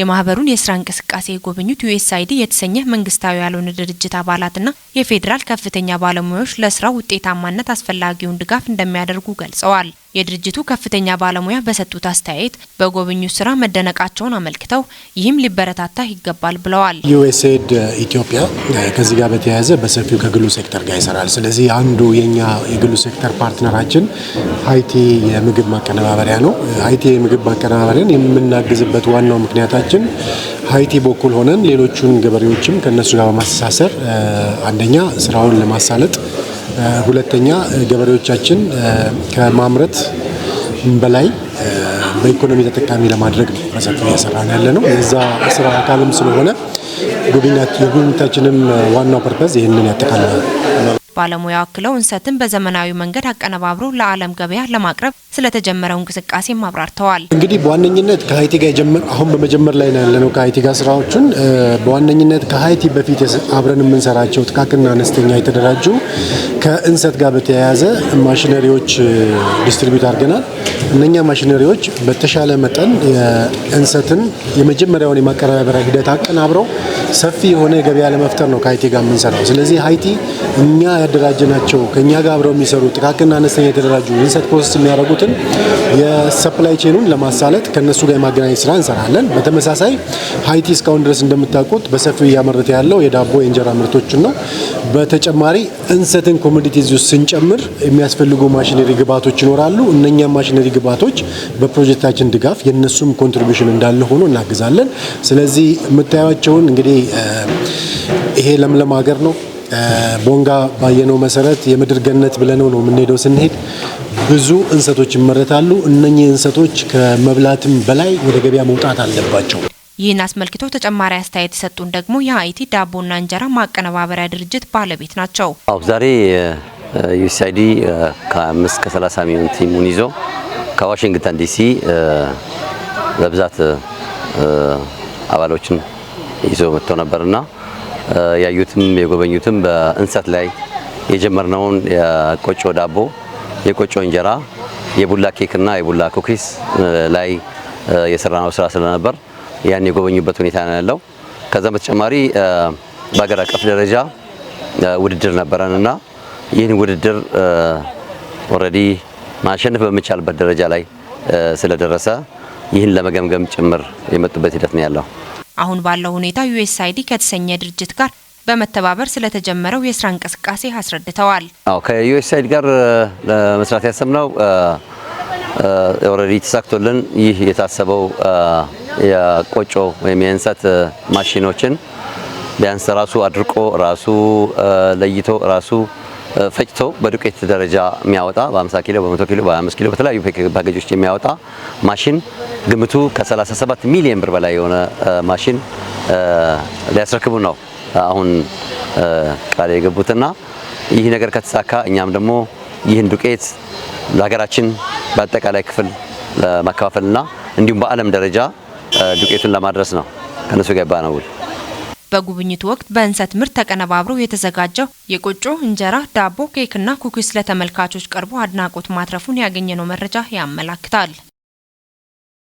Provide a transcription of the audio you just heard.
የማህበሩን የስራ እንቅስቃሴ የጎበኙት ዩኤስአይዲ የተሰኘ መንግስታዊ ያልሆነ ድርጅት አባላትና የፌዴራል ከፍተኛ ባለሙያዎች ለስራው ውጤታማነት አስፈላጊውን ድጋፍ እንደሚያደርጉ ገልጸዋል። የድርጅቱ ከፍተኛ ባለሙያ በሰጡት አስተያየት በጎበኙት ስራ መደነቃቸውን አመልክተው ይህም ሊበረታታ ይገባል ብለዋል። ዩኤስኤድ ኢትዮጵያ ከዚህ ጋር በተያያዘ በሰፊው ከግሉ ሴክተር ጋር ይሰራል። ስለዚህ አንዱ የኛ የግሉ sector partner ኣችን ሀይቲ የምግብ ማቀነባበሪያ ነው። ሀይቲ የምግብ ማቀነባበሪያን የምናግዝበት ዋናው ምክንያታችን ሀይቲ በኩል ሆነን ሌሎቹን ገበሬዎችም ከነሱ ጋር በማስተሳሰር አንደኛ ስራውን ለማሳለጥ፣ ሁለተኛ ገበሬዎቻችን ከማምረት በላይ በኢኮኖሚ ተጠቃሚ ለማድረግ ነው በሰፊው እየሰራን ያለ ነው። የዛ ስራ አካልም ስለሆነ የጉብኝታችንም ዋናው purpose ይህንን ያጠቃልላል። ባለሙያው አክለው እንሰትን በዘመናዊ መንገድ አቀነባብሮ ለዓለም ገበያ ለማቅረብ ስለተጀመረው እንቅስቃሴም አብራርተዋል። እንግዲህ በዋነኝነት ከሀይቲ ጋር አሁን በመጀመር ላይ ነው ያለነው። ከሀይቲ ጋር ስራዎቹን በዋነኝነት ከሀይቲ በፊት አብረን የምንሰራቸው ጥቃቅንና አነስተኛ የተደራጁ ከእንሰት ጋር በተያያዘ ማሽነሪዎች distribute አድርገናል። እነኛ ማሽነሪዎች በተሻለ መጠን እንሰትን የመጀመሪያውን የማቀነባበሪያ ሂደት አቀናብረው ሰፊ የሆነ ገበያ ለመፍጠር ነው ከሀይቲ ጋር የምንሰራው። ስለዚህ ሀይቲ እኛ ያደራጀናቸው ከኛ ጋር አብረው የሚሰሩ ጥቃቅንና አነስተኛ የተደራጁ እንሰት process የሚያደርጉትን የ supply chain ኑን ለማሳለጥ ከነሱ ጋር የማገናኘት ስራ እንሰራለን። በተመሳሳይ ሀይቲ እስካሁን ድረስ እንደምታውቁት በሰፊው እያመረተ ያለው የዳቦ የእንጀራ ምርቶችን ነው። በተጨማሪ እንሰትን commodities ውስጥ ስንጨምር የሚያስፈልጉ ማሽነሪ ግብዓቶች ይኖራሉ። እነኛም ማሽነሪ ግብዓቶች በፕሮጀክታችን ድጋፍ የነሱም contribution እንዳለ ሆኖ እናግዛለን። ስለዚህ የምታዩቸውን እንግዲህ ይሄ ለምለም ሀገር ነው። ቦንጋ ባየነው መሰረት የምድር ገነት ብለነው ነው የምንሄደው። ስንሄድ ብዙ እንሰቶች ይመረታሉ። እነኚህ እንሰቶች ከመብላትም በላይ ወደ ገበያ መውጣት አለባቸው። ይህን አስመልክቶ ተጨማሪ አስተያየት የሰጡን ደግሞ የሀይቲ ዳቦና እንጀራ ማቀነባበሪያ ድርጅት ባለቤት ናቸው። አዎ፣ ዛሬ ዩኤስአይዲ ከ5 ከ30 የሚሆን team ኡን ይዞ ከዋሽንግተን ዲሲ በብዛት አባሎችን ይዞ መጥተው ነበርና ያዩትም የጎበኙትም በእንሰት ላይ የጀመርነውን የቆጮ ዳቦ፣ የቆጮ እንጀራ፣ የቡላ ኬክና የቡላ cookies ላይ የሰራነው ስራ ስለነበር ያን የጎበኙበት ሁኔታ ነው ያለው። ከዛም በተጨማሪ በሀገር አቀፍ ደረጃ ውድድር ነበረንና ይህን ውድድር already ማሸነፍ በሚቻልበት ደረጃ ላይ ስለደረሰ ይህን ለመገምገም ጭምር የመጡበት ሂደት ነው ያለው። አሁን ባለው ሁኔታ ዩኤስአይዲ ከተሰኘ ድርጅት ጋር በመተባበር ስለተጀመረው የስራ እንቅስቃሴ አስረድተዋል። አዎ፣ ከዩኤስአይዲ ጋር ለመስራት ያሰብነው already ተሳክቶልን ይህ የታሰበው የቆጮ ወይም የእንሰት ማሽኖችን ቢያንስ ራሱ አድርቆ፣ ራሱ ለይቶ፣ ራሱ ፈጭቶ በዱቄት ደረጃ የሚያወጣ በ50 ኪሎ፣ በ100 ኪሎ፣ በ25 ኪሎ በተለያዩ ፓኬጆች የሚያወጣ ማሽን ግምቱ ከ37 ሚሊዮን ብር በላይ የሆነ ማሽን ሊያስረክቡ ነው አሁን ቃል የገቡትና ይህ ነገር ከተሳካ እኛም ደግሞ ይህን ዱቄት ለሀገራችን በአጠቃላይ ክፍል ለማከፋፈልና እንዲሁም በዓለም ደረጃ ዱቄቱን ለማድረስ ነው ከነሱ ጋር የገባነው ውል። በጉብኝቱ ወቅት በእንሰት ምርት ተቀነባብሮ የተዘጋጀው የቆጮ እንጀራ፣ ዳቦ፣ ኬክና cookies ለተመልካቾች ቀርቦ አድናቆት ማትረፉን ያገኘነው መረጃ ያመላክታል።